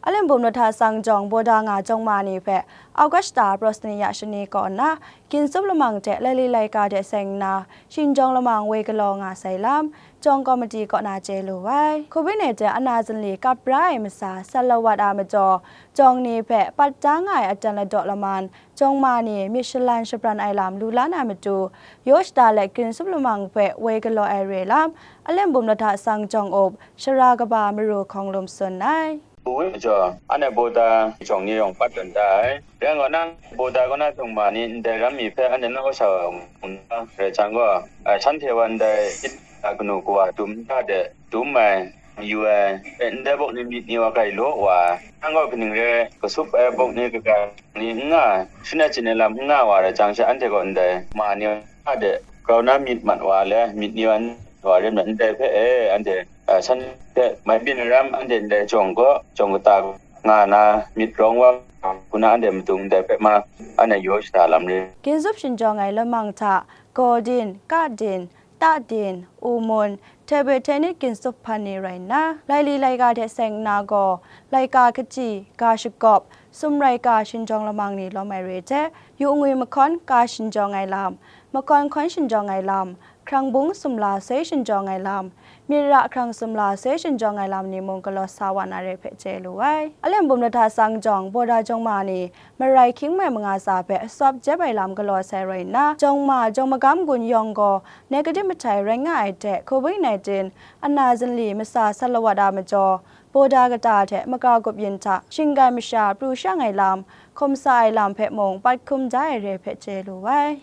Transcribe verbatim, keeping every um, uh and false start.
Alim bum lahta sang jawng boda nga jawng ma ni hpe Augusta Prosniya shani kaw nna, Ginsup lamang hte laili laika hte seng nna, shinjawng lamang woi galaw nga sai lam, jawng komiti kaw na chye lu ai. Covid nineteen ana zinli kap bra ai masa salawat a majaw, jawng ni hpe pat da nga ai atan ladaw laman, jawng ma ni myit shalan shapran ai lam lu la na matu, yaw shada let Ginsup lamang hpe woi galaw ai re lam, alim bum lahta sang jawng up, Shara kaba maru hkawng lum tsun ai. Uwe majaw, anhte boda jawng ni yawng pat tawn da ai. Rai ngai nang, boda kaw na htung ma ni ndai ram mi hpe anhte naw sa wa mu na rai jang gaw, a, shanhte wa ndai it a kanu kawa dum nta de dum ai, yu ai, e, ndai bawk ni myit ni wa gai law wa, nang gaw kaning re, kasup ai bawk ni kaga ni n nga, shana chyin ai lam n nga wa rai jang she, anhte gaw ndai ma ni wa de grau na myit mat wa le, myit ni wa n wa rim let, ndai hpe e, anhte, a, shan hpe mai byin ai ram, anhte ndai jawng gaw, jawng kata nga na myit rawng wa, kuna anhte madung ndai hpe ma, anhte yaw shada lam re. Ginsup shinjawng ai lamang hta, Gawdin, Kadin, Tadin, Umun, Tebeteni Ginsup hpan ni rai nna, laili laika hte seng nna gaw, laika kaji, ga shagawp, sumrai ka shinjawng lamang ni lawm ai re hte, yu ngwi mahkawn ka shinjawng ai lam, mahkawn hkawn shinjawng ai lam, hkrang bung sumla soi shinjawng ai lam, myit ra hkrang sumla soi shinjawng ai lam ni mung galaw sa wa na re hpe chye lu ai. Alim bum lahta sang jawng, boda jawng ma ni, marai hkying mai manga tsa hpe asawp jep ai lam galaw sai rai nna, jawng ma, jawng magam gun yawng gaw negative mahtai rai nga ai hte, Covid nineteen ana zinli masa salawat a majaw, boda kata hte maka gup yin hta shinggan masha pru shang ai lam, hkum sa ai lam hpe mung pat hkum da ai re hpe chye lu ai.